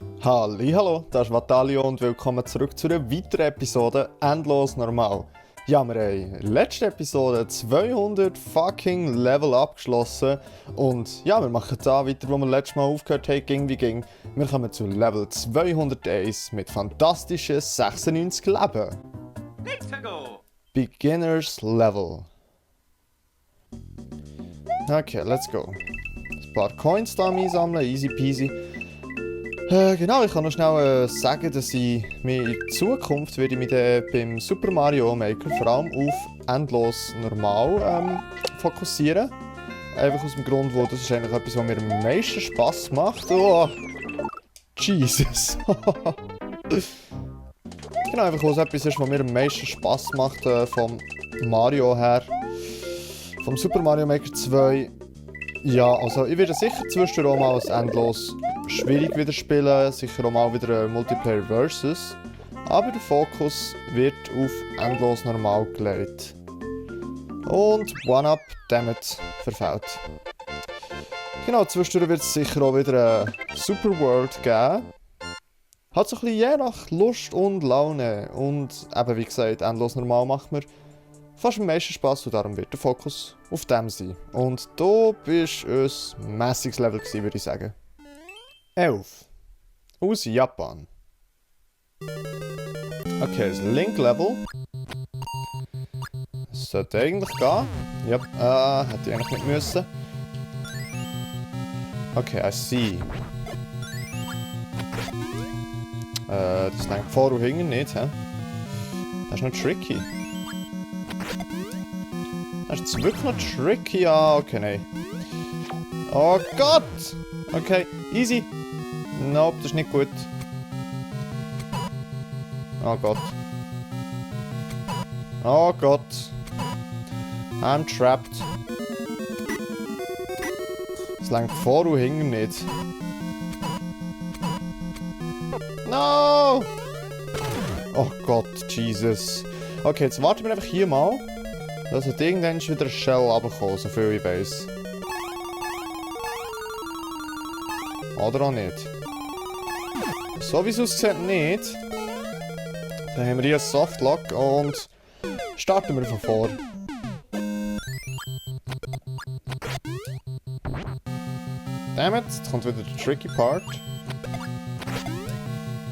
Hallihallo, das ist Watalyo und willkommen zurück zu einer weiteren Episode Endlos Normal. Ja, wir haben in der letzten Episode 200 fucking Level abgeschlossen und ja, wir machen da weiter, wo wir letztes Mal aufgehört haben, ging wie ging. Wir kommen zu Level 201 mit fantastischen 96 Leben. Let's go! Beginners Level. Okay, let's go. Ein paar Coins da einsammeln, easy peasy. Genau, ich kann noch schnell sagen, dass ich mich in Zukunft werde mich beim Super Mario Maker vor allem auf Endlos Normal fokussieren. Einfach aus dem Grund, wo das ist eigentlich etwas, was mir am meisten Spass macht. Oh, Jesus. Genau, einfach was etwas ist, was mir am meisten Spass macht vom Mario her. Vom Super Mario Maker 2. Ja, also ich werde sicher zwischendurch auch mal als Endlos schwierig wieder spielen, sicher auch mal wieder ein Multiplayer Versus. Aber der Fokus wird auf Endlos Normal gelegt. Und One-Up, damit verfehlt. Genau, zwischendurch wird es sicher auch wieder eine Super World geben. Hat so ein bisschen je nach Lust und Laune. Und eben wie gesagt, Endlos Normal macht mir fast am meisten Spass und darum wird der Fokus auf dem sein. Und da bist du ein mässiges Level gewesen, würde ich sagen. 11. Aus Japan. Okay, das Link-Level. Das sollte eigentlich gehen. Ja, hätte ich eigentlich nicht müssen. Okay, I see. Das lenkt vor und hinten nicht, hä? Das ist noch tricky. Das ist jetzt wirklich noch tricky. Ja, okay, nein. Oh Gott! Okay, easy. Nope, das ist nicht gut. Oh Gott. Oh Gott. I'm trapped. Es lenkt vor und hinten nicht. No! Oh Gott, Jesus. Okay, jetzt warten wir einfach hier mal. Dass hat irgendwann wieder ein Shell runterkommen, so viel ich weiss. Oder auch nicht. So wie es aussieht, nicht. Dann haben wir hier einen Softlock und starten wir von vor. Dammit, jetzt kommt wieder der tricky Part.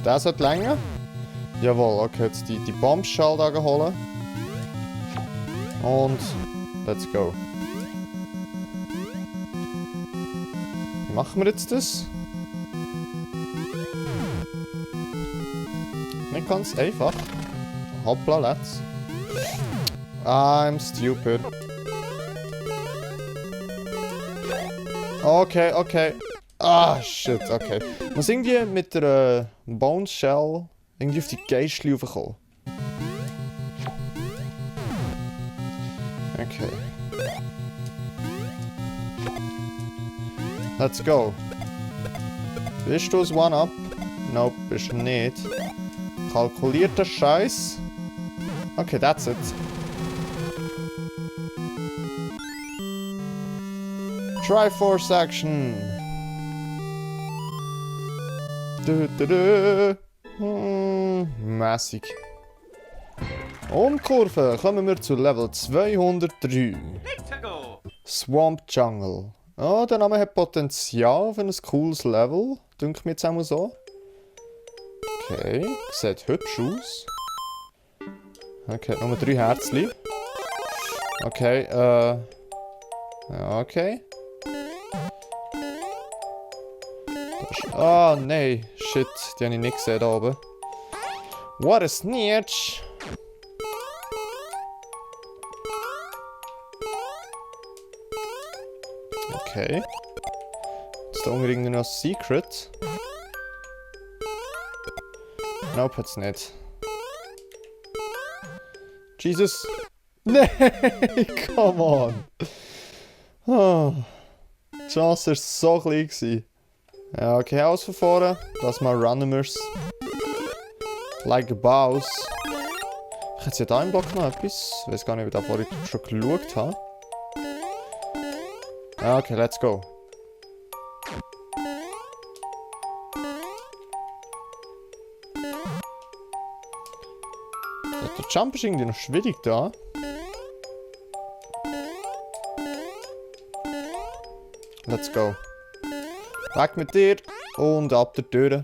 Der sollte länger. Jawohl, okay, jetzt die Bombshell da holen. Und let's go. Wie machen wir jetzt das? Nicht ganz einfach. Hoppla, let's. I'm stupid. Okay, okay. Ah, shit, okay. Ich muss irgendwie mit der Bone Shell irgendwie auf die Geistli raufkommen. Okay. Let's go. Bist du das One-Up? Nope, bist du nicht. Kalkulierter Scheiß. Okay, that's it. Triforce Action. Mässig. Umkurve, kommen wir zu Level 203. Let's go! Swamp Jungle. Oh, der Name hat Potenzial für ein cooles Level. Dünkt mir jetzt auch mal so. Okay, sieht hübsch aus. Okay, nur 3 Herzchen. Okay, ja, okay. Oh, nein. Shit, die habe ich nicht gesehen da oben. What a snitch! Okay. Ist da unten irgendwie noch ein Secret? Nope, hat's nicht. Jesus! Nein! Come on! Oh. Die Chance war so klein. Ja, okay, alles von vorne. Lass mal runnen wir's. Like a boss. Ich hätte ja da im Block noch etwas. Ich weiß gar nicht, ob ich da vorhin schon geschaut habe. Okay, let's go. Der Jump ist irgendwie noch schwierig da. Let's go. Weg mit dir und ab der Tür.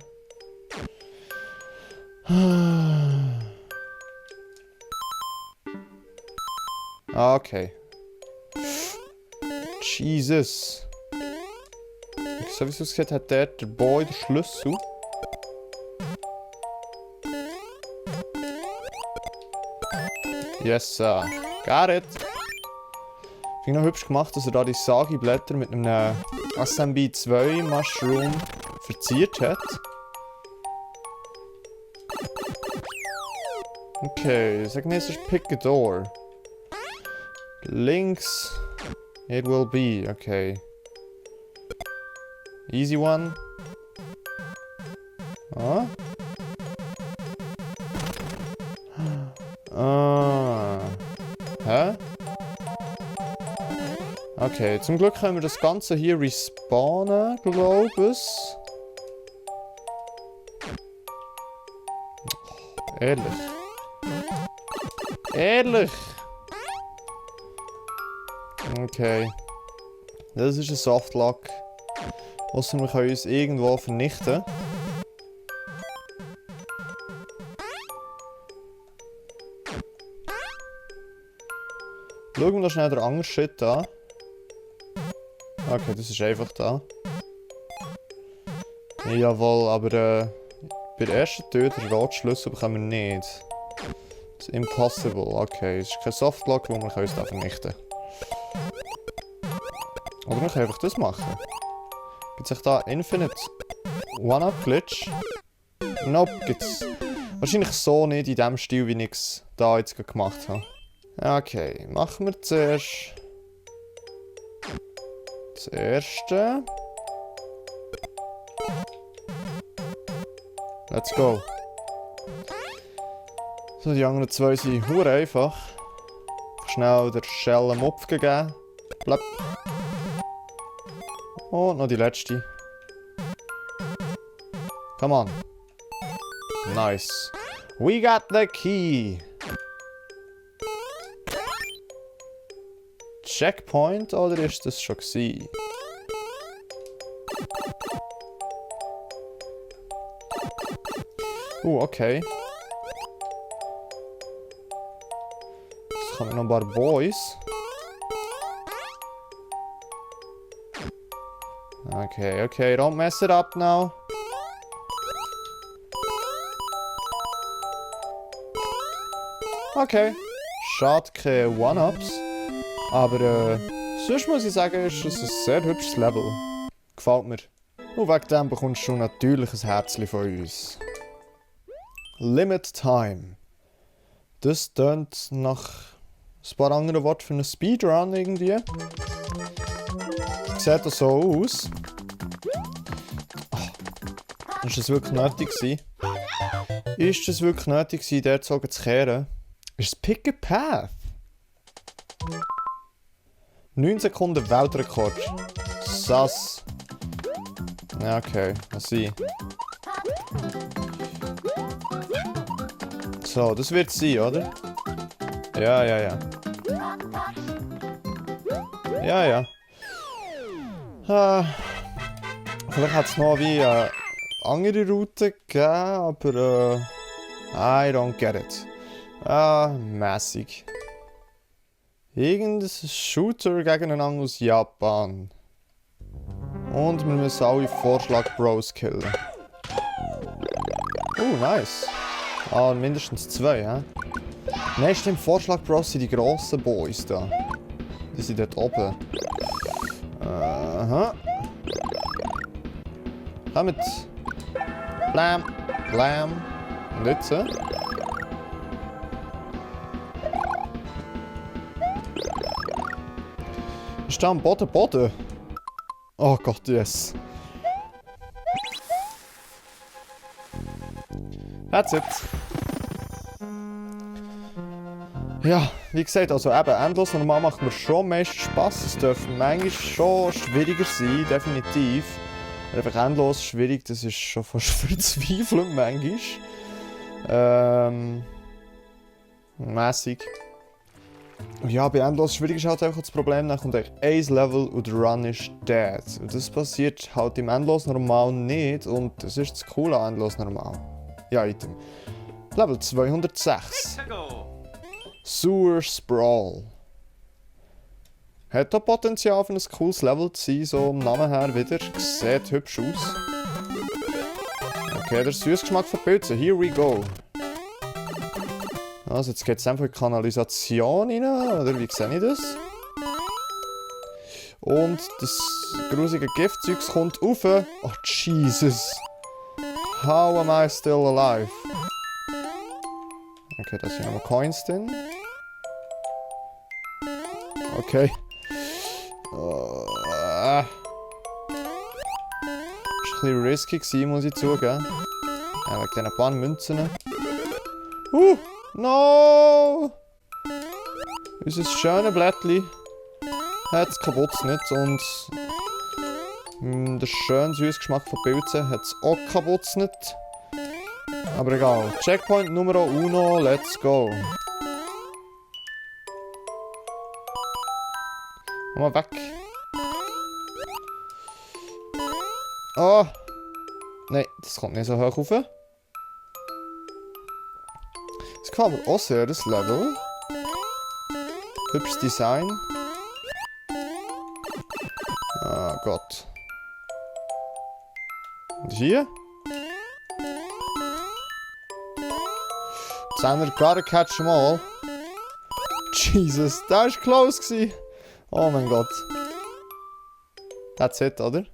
Okay. Jesus. So wie es aussieht, hat der Boy den Schlüssel. Yes, sir. Got it. Ich finde noch hübsch gemacht, dass er da die Sagi-Blätter mit einem SMB2 Mushroom verziert hat. Okay, sag mir, es ist Pick a Door. Links. It will be, okay. Easy one. Ah. Ah. Hä? Okay, zum Glück können wir das Ganze hier respawnen, glaube ich. Ehrlich. Ehrlich! Okay. Das ist ein Softlock. Ausser wir können uns irgendwo vernichten. Schauen wir da schnell den anderen Shit an. Okay, das ist einfach da. Jawohl, aber bei der ersten Tür den Rotschlüssel bekommen wir nicht. Das ist impossible. Okay, es ist kein Softlock, wo wir uns da vernichten können. Oder wir können einfach das machen. Gibt es da Infinite One-Up-Glitch? Nope, gibt's wahrscheinlich so nicht in dem Stil, wie ich es da jetzt gemacht habe. Okay, machen wir zuerst das erste. Let's go. So, die anderen zwei sind hure einfach. Schnell der Shell einen Mopf gegeben. Bleib. Und noch die letzte. Come on. Nice. We got the key. Checkpoint oder ist das schon gewesen? Okay. Jetzt kommen noch ein paar Boys. Okay, don't mess it up now. Okay. Schade, keine One-Ups. Aber sonst muss ich sagen, ist es ein sehr hübsches Level. Gefällt mir. Und wegen dem bekommst du natürlich ein Herzchen von uns. Limit Time. Das tönt nach ein paar anderen Worten für einen Speedrun irgendwie. Sieht das so aus? Oh, ist das wirklich nötig gewesen? Ist das wirklich nötig gewesen, dort so zu kehren? Ist es Pick a Path? 9 Sekunden Weltrekord. Sass. Ja, okay. Was sie. So, das wird sie, oder? Ja. Ja. Vielleicht hat es noch wie eine andere Route gegeben, aber I don't get it. Mäßig. Irgendein Shooter gegeneinander aus Japan. Und wir müssen alle Vorschlag-Bros killen. Nice. Mindestens 2, hä? Nein, stimmt, Vorschlag-Bros sind die grossen Boys da. Die sind dort oben. Aha. Kommt. Blam. Und jetzt? Ist da am Boden? Oh Gott, yes. That's it. Ja, wie gesagt, also eben, endlos normal macht mir schon am meisten Spass. Es dürfte manchmal schon schwieriger sein, definitiv. Aber einfach endlos schwierig, das ist schon fast verzweifelnd manchmal. Mäßig. Und ja, bei Endlos schwierig ist halt einfach das Problem, dann kommt eigentlich ein Level und der Run ist dead. Und das passiert halt im Endlos Normal nicht und das ist das Coole an Endlos Normal. Ja, Item. Level 206. Sewer Sprawl. Hat da Potenzial für ein cooles Level zu sein, so im Namen her wieder. Sieht hübsch aus. Okay, der Süßgeschmack von Pilzen. Here we go. Also jetzt geht es einfach in die Kanalisation rein, oder wie sehe ich das? Und das grusige Giftzeug kommt rauf. Oh Jesus. How am I still alive? Okay, da sind nochmal Coins drin. Okay. Das war ein bisschen risky, muss ich zugeben. Ja, wegen diesen paar Münzen. No! Unser schönes Blättchen hat es kaputt nicht und der schöne süße Geschmack von Pilzen hat es auch kaputt nicht. Aber egal. Checkpoint Numero 1, let's go. Mal weg. Oh! Nein, das kommt nicht so hoch rauf. Es kann aber auch sehr das Level. Hübsches Design. Ah Gott. Und hier? Zehner, gotta catch them all. Jesus, das war close gewesen. Oh mein Gott. That's it, oder?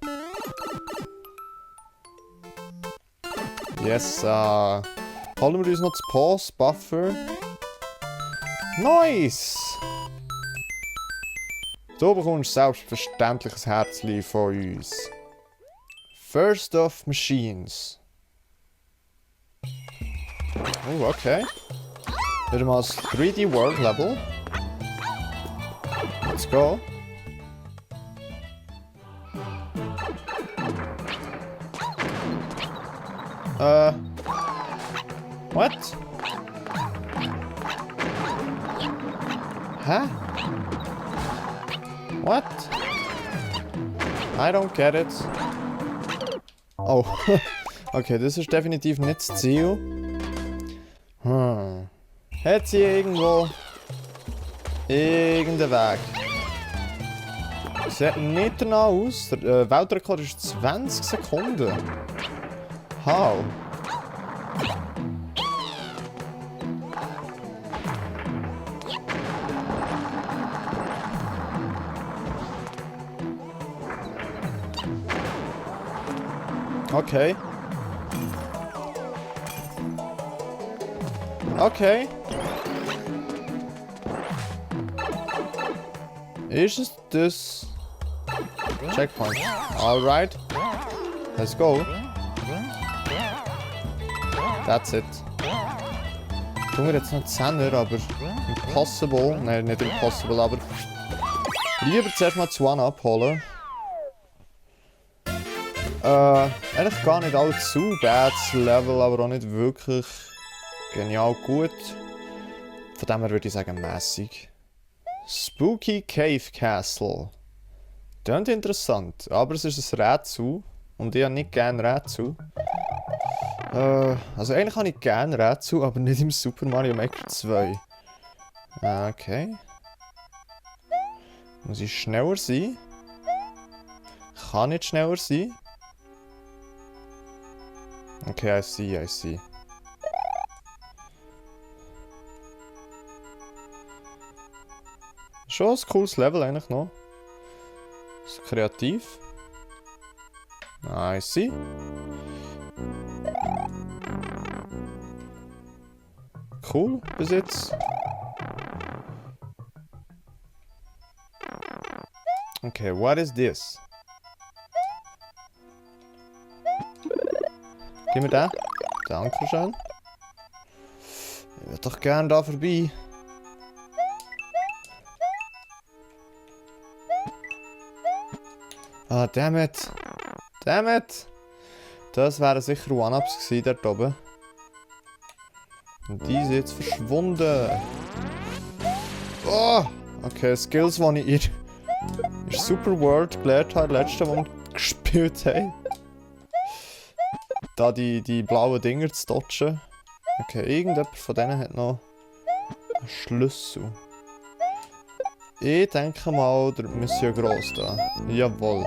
Yes, holen wir uns noch das Pause, Buffer. Nice! Du bekommst selbstverständlich ein Herzchen von uns. First of Machines. Oh, okay. Wieder mal das 3D World Level. Let's go. What? Hä? What? I don't get it. Oh. Okay, das ist definitiv nicht das Ziel. Hat sie irgendwo irgendeinen Weg? Sieht nicht danach aus. Der Weltrekord ist 20 Sekunden. How? Okay. Okay. Ist es das? Checkpoint. Alright. Let's go. That's it. Tun wir jetzt noch 10er, aber impossible. Nein, nicht impossible, aber lieber zuerst mal 2 abholen. Eigentlich gar nicht allzu bad Level, aber auch nicht wirklich genial gut. Von dem her würde ich sagen mäßig. Spooky Cave Castle. Klingt interessant, aber es ist ein Rätsel. Und ich habe nicht gerne Rätsel. Also eigentlich habe ich gerne Rätsel, aber nicht im Super Mario Maker 2. Okay. Muss ich schneller sein? Kann nicht schneller sein. Okay, I see, I see. Schon ein cooles Level eigentlich noch. Ist kreativ. I see. Cool, bis jetzt. Okay, what is this? Gib mir den. Dankeschön. Ich würde doch gern da vorbei. Ah, damn it. Damn it. Das wären sicher One-Ups gewesen dort oben. Und die sind jetzt verschwunden. Oh! Okay, Skills, die ich in Super World gelernt habe, letzte, wo wir gespielt haben. Da die blauen Dinger zu dodgen. Okay, irgendjemand von denen hat noch einen Schlüssel. Ich denke mal, der Monsieur Gross da. Jawohl.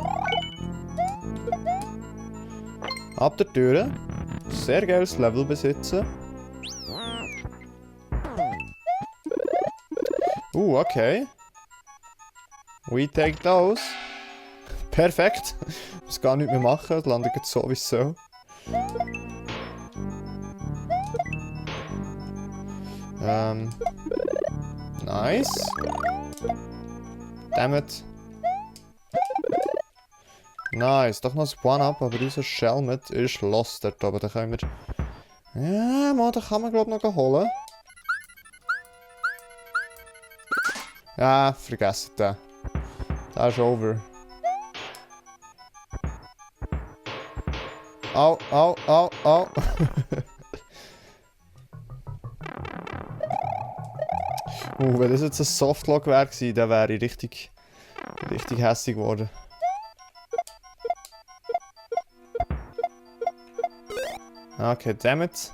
Ab der Tür. Sehr geiles Level besitzen. Okay. We take those. Perfekt. Ich muss gar nichts mehr machen, das landet jetzt sowieso. Nice. Dammit. Nice, doch noch ein One-Up, aber unser Shelmet ist lost dort oben. Da können wir... Ja, man, da kann man glaube ich noch holen. Ja, vergesst den. Der ist over. Au, au, au, au. Wenn das jetzt ein Softlock wäre, dann wäre ich richtig hässlich geworden. Okay, dammit.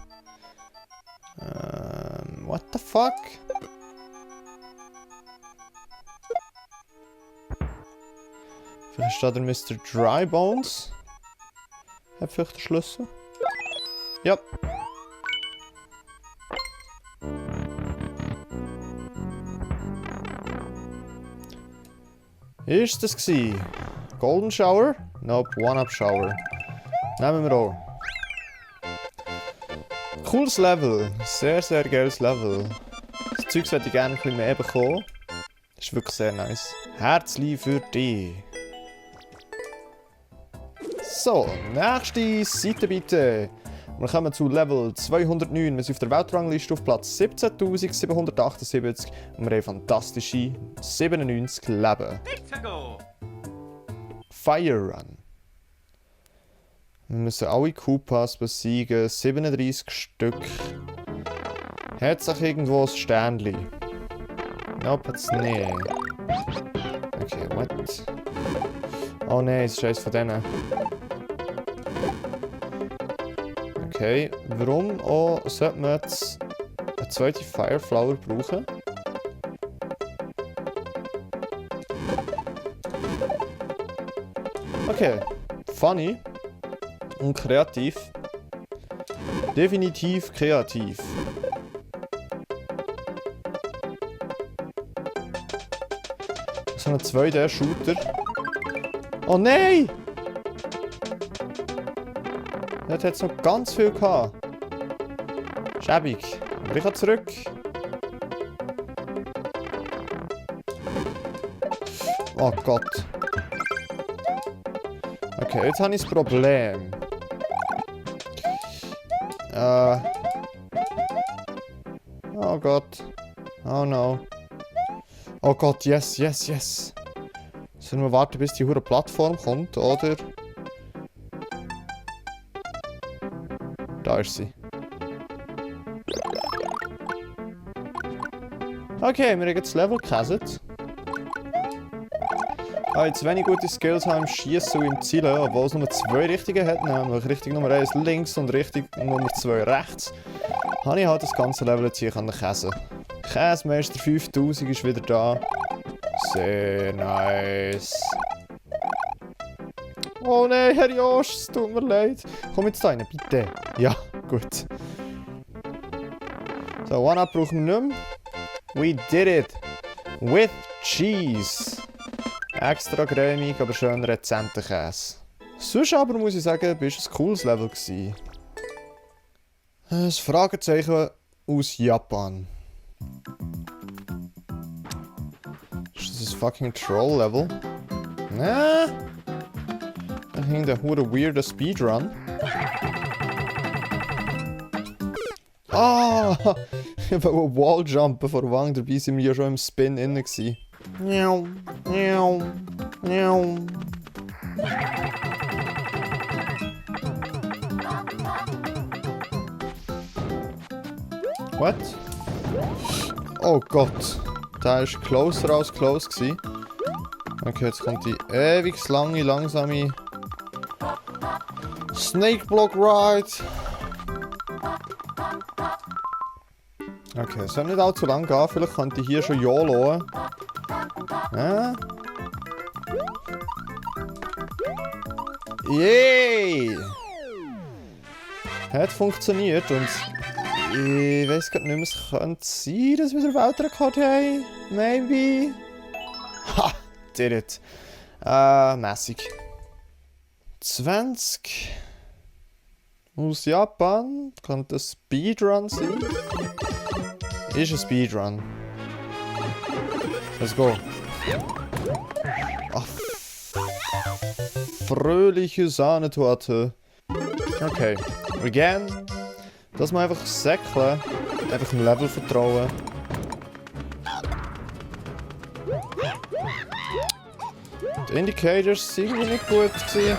What the fuck? Vielleicht steht der Mr. Drybones. Hat vielleicht den Schlüssel? Ja. Ist das gsi? Golden Shower? Nope, One-Up Shower. Nehmen wir auch. Cooles Level. Sehr, sehr geiles Level. Das Zeug hätte ich gerne ein bisschen mehr bekommen. Das ist wirklich sehr nice. Herzlich für dich. So, nächste Seite bitte. Wir kommen zu Level 209. Wir sind auf der Weltrangliste auf Platz 17.778 und wir haben fantastische 97 Leben. Fire Run. Wir müssen alle Koopas besiegen, 37 Stück. Hat sich irgendwo ein Sternli? Nope, hat's nicht. Okay, what? Oh nein, es ist eines von denen. Okay, warum auch sollte man jetzt eine zweite Fireflower brauchen? Okay, funny und kreativ. Definitiv kreativ. So ein 2D-Shooter. Oh nein! Dort hat es noch ganz viel gehabt. Schäbig. Aber ich kann zurück. Oh Gott. Okay, jetzt habe ich das Problem. Oh Gott. Oh no. Oh Gott, yes, yes, yes. Sollen wir warten, bis die hure Plattform kommt, oder? Da ist sie. Okay, wir haben jetzt Level gecastet. Jetzt wenig gute Skills haben im Schießen und im Zielen, obwohl es nur 2 richtige hat, nämlich richtig Nummer 1 links und richtig Nummer 2 rechts. Habe ich halt das ganze Level jetzt hier käsen. Käsemeister 5000 ist wieder da. Sehr nice. Oh nein, Herr Josh, es tut mir leid. Komm jetzt da rein, bitte. Ja, gut. So, One-Up brauchen wir nicht mehr. We did it. With cheese. Extra cremig, aber schön rezenter Käse. Sonst aber muss ich sagen, war es ein cooles Level gewesen. Ein Fragezeichen aus Japan. Ist das ein fucking Troll-Level? Nee. Da hing der hure weirde Speedrun. Ah! Ich wollte einen Walljumpen vor Wang, dabei sind wir ja schon im Spin innen gewesen. Miau, miau, miau. What? Oh Gott. Der war closer als close gewesen. Okay, jetzt kommt die ewig lange, langsame Snake Block Ride. Okay, es soll nicht allzu lang gehen. Vielleicht könnte ich hier schon YOLOen. Yay! Hat funktioniert und ich weiß gerade nicht mehr, es könnte sein, dass wir den Weltrekord haben. Maybe. Ha! Did it. Mäßig. 20. Aus Japan. Könnte ein Speedrun sein. Ist ein Speedrun. Let's go. Ach. Fröhliche Sahnetorte. Okay. Again. Das mal einfach säckeln. Einfach dem Level vertrauen. Die Indicators sind irgendwie nicht gut gewesen.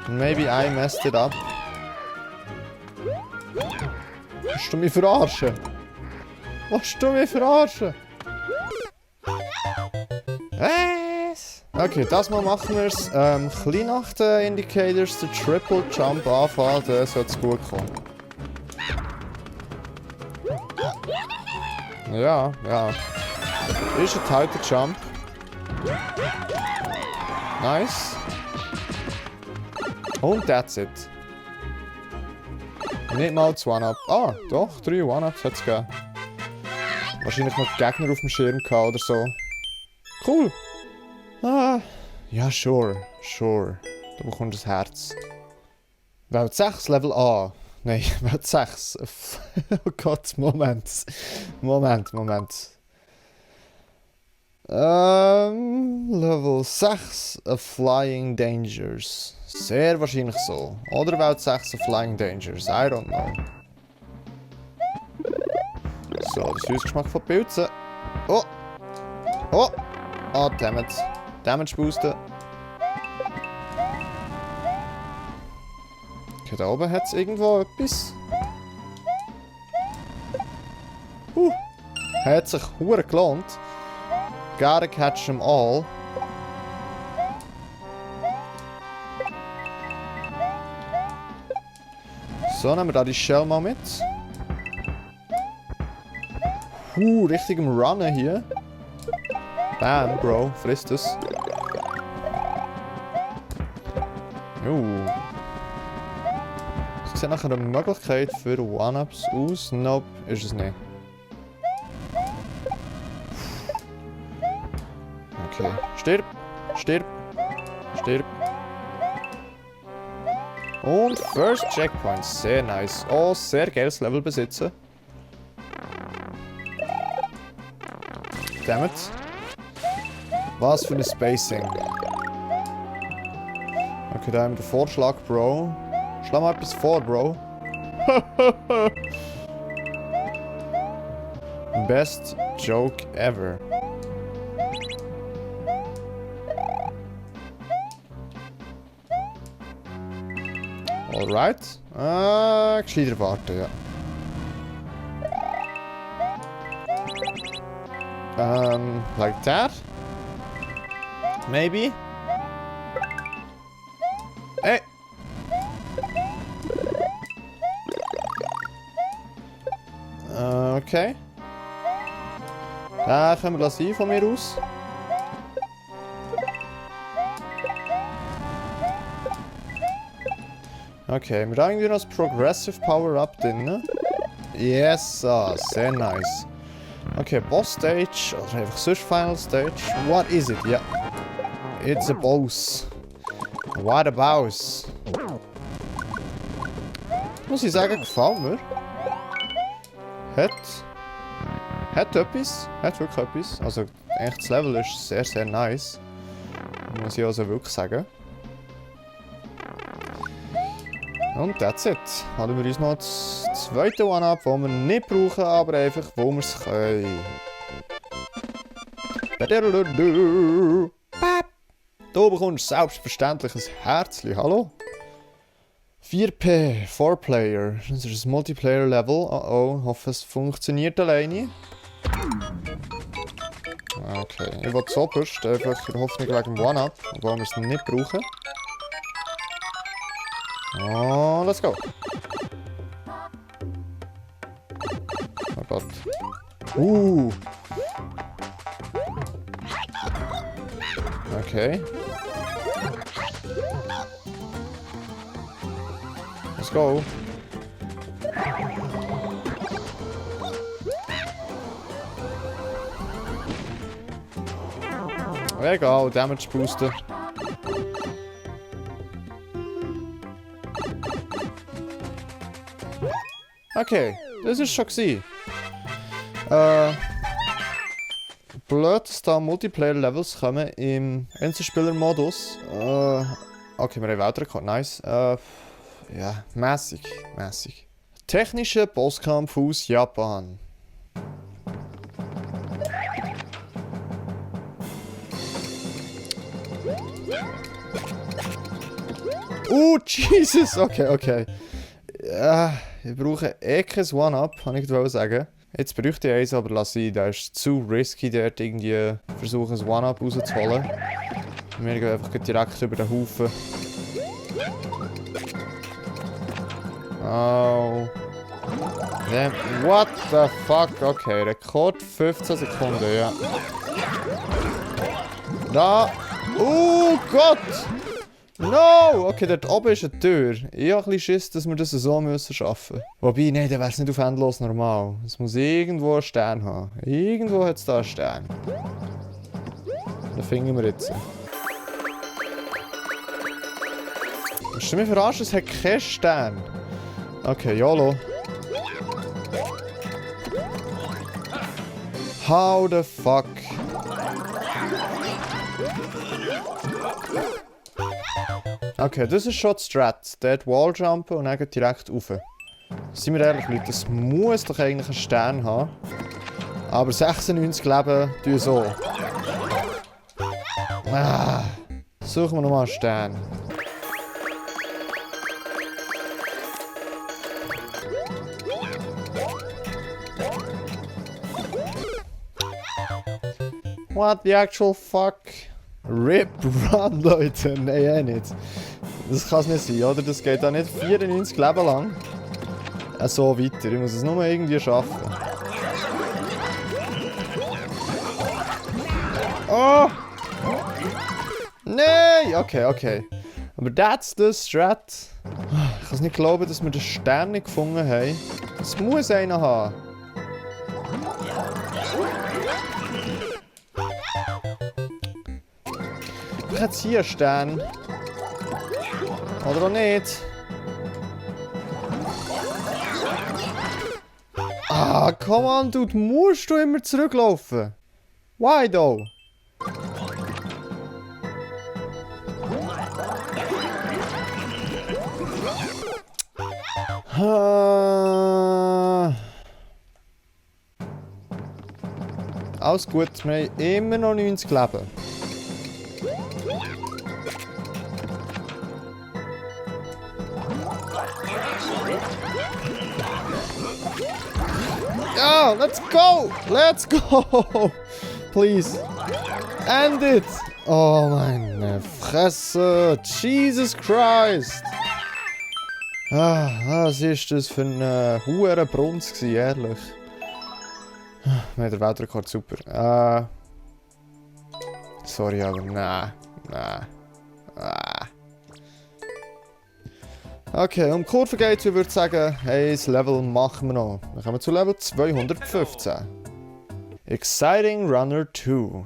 Maybe I messed it up. Willst du mich verarschen? Willst du mich verarschen? Was? Okay, das mal machen wir es. Klein nach den Indicators, der Triple Jump anfangen, dann sollte es gut kommen. Ja, ja. Ist ein tighter Jump. Nice. Und that's it. Nicht mal 2 One-Up. Ah, doch, 3 One-Ups hat es gegeben. Wahrscheinlich noch Gegner auf dem Schirm gehabt oder so. Cool. Ah, ja, sure. Du bekommst ein Herz. Welt 6, Level A. Nein, Welt 6. Oh Gott, Moment. Level 6, a Flying Dangers. Sehr wahrscheinlich so. Oder Welt 6, a Flying Dangers. I don't know. So, der Süßgeschmack von Pilzen. Oh! Oh! Ah, Damage. Damage boosten. Okay, da oben hat es irgendwo etwas. Hat sich hure gelohnt. Gotta catch them all. So, nehmen wir da die Shell mal mit. Richtig im Runnen hier. Bam, Bro, frisst es. Es sieht nachher eine Möglichkeit für One-Ups aus. Nope, ist es nicht. Okay, stirb. Und First Checkpoint, sehr nice. Oh, sehr geiles Level besitzen. Dammit. Was für ein Spacing. Okay, da haben wir den Vorschlag, Bro. Schlag mal etwas vor, Bro. Best joke ever. Alright. Gescheiter warten, ja. Like that? Maybe? Hey! Okay. Da können wir das sein von mir aus. Okay, wir haben irgendwie noch das Progressive Power-Up drin. Yes, sehr nice. Okay, Boss Stage, oder einfach sonst Final Stage. What is it? Ja. It's a boss. What a boss. Muss ich sagen, gefällt mir. Hat etwas. Hat wirklich etwas. Also, echt das Level ist sehr, sehr nice. Muss ich also wirklich sagen. Und that's it. Haben wir uns noch das zweite One-Up, das wir nicht brauchen, aber einfach, wo wir es können. Du bekommst selbstverständlich ein Herzchen. Hallo? 4P, 4-Player. Das ist ein Multiplayer-Level. Oh, hoffe es funktioniert alleine. Okay, ich will zuoberst, einfach in der Hoffnung wegen dem One-Up, obwohl wir es nicht brauchen. Oh, let's go. Oh Gott. Okay. Let's go. Egal, Damage boosten. Okay, das ist schon gewesen. Blöd, dass da Multiplayer-Levels kommen im Einzelspieler-Modus. Okay, wir haben Weltrekord, nice. Ja, mäßig. Technischer Bosskampf aus Japan. Jesus! Okay. Ich brauche kein One-Up, kann ich sagen. Jetzt bräuchte ich eins, aber lass ihn. Der ist zu risky, dort irgendwie versuchen, ein One-Up rauszuholen. Wir gehen einfach direkt über den Haufen. Oh. Damn. What the fuck? Okay, Rekord 15 Sekunden, ja. Da! Oh Gott! No! Okay, dort oben ist eine Tür. Ich habe ein bisschen Schiss, dass wir das so müssen schaffen. Wobei, nein, dann wäre es nicht auf endlos normal. Es muss irgendwo einen Stern haben. Irgendwo hat es da einen Stern. Den finden wir jetzt. Willst du mich verarschen? Es hat keinen Stern. Okay, YOLO. How the fuck? Okay, das ist schon die Strat. Dort Walljumpen und dann direkt rauf. Seien wir ehrlich, Leute, das muss doch eigentlich einen Stern haben. Aber 96 Leben tun so. Suchen wir nochmal einen Stern. What the actual fuck? RIP Run, Leute. Nein, nicht. Das kann es nicht sein, oder? Das geht auch nicht 94 Leben lang. So weiter. Ich muss es nur irgendwie schaffen. Oh! Nein! Okay. Aber that's the strat. Ich kann es nicht glauben, dass wir den Stern nicht gefunden haben. Es muss einen haben. Ich hätte hier einen Stern. Oder auch nicht. Come on, dude. Musst du immer zurücklaufen? Why though? Alles gut, wir haben immer noch 90 Leben. Ja, let's go! Let's go! Please. End it! Oh meine Fresse! Jesus Christ! Was ist das für ein hoher Brunz gewesen, ehrlich? Mit der Weltrekord super. Sorry, aber nein. Okay, um die Kurve geht, ich würde sagen, hey, das Level machen wir noch. Dann kommen wir zu Level 215. Exciting Runner 2.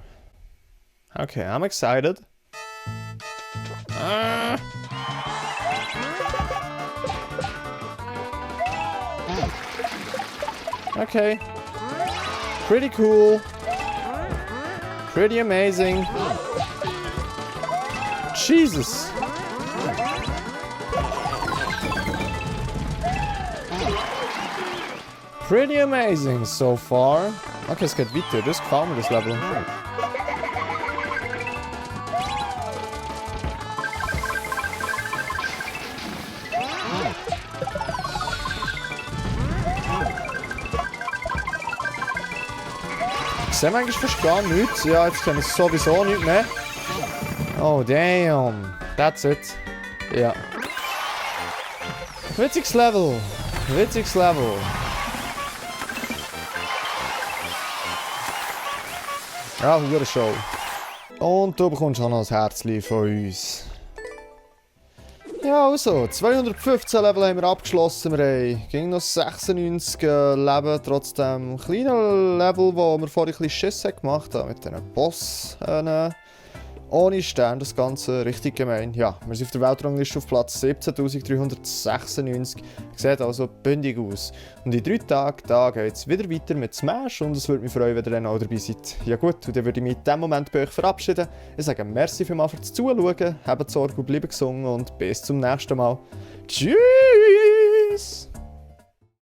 Okay, I'm excited. Okay. Pretty cool. Pretty amazing. Jesus. Pretty amazing so far. Okay, es geht weiter. Das gefällt mir, das Level. sehe manchmal fast gar nichts. Ja, jetzt können wir sowieso nichts mehr. Oh, damn. That's it. Ja. Witziges Level. Witziges Level. Ja, hure Show. Und du bekommst auch noch ein Herzchen von uns. Ja, also, 215 Level haben wir abgeschlossen. Wir haben noch 96 Leben, trotz dem kleinen Level, wo wir vorhin ein bisschen Schiss gemacht haben mit diesen Boss. Ohne Stern, das Ganze richtig gemein. Ja, wir sind auf der Weltrangliste auf Platz 17.396. Sieht also bündig aus. Und in 3 Tagen da geht es wieder weiter mit Smash und es würde mich freuen, wenn ihr dann auch dabei seid. Ja gut, und dann würde ich mich in diesem Moment bei euch verabschieden. Ich sage merci vielmals fürs Zuschauen, habt Sorge und bleibt gesund und bis zum nächsten Mal. Tschüss!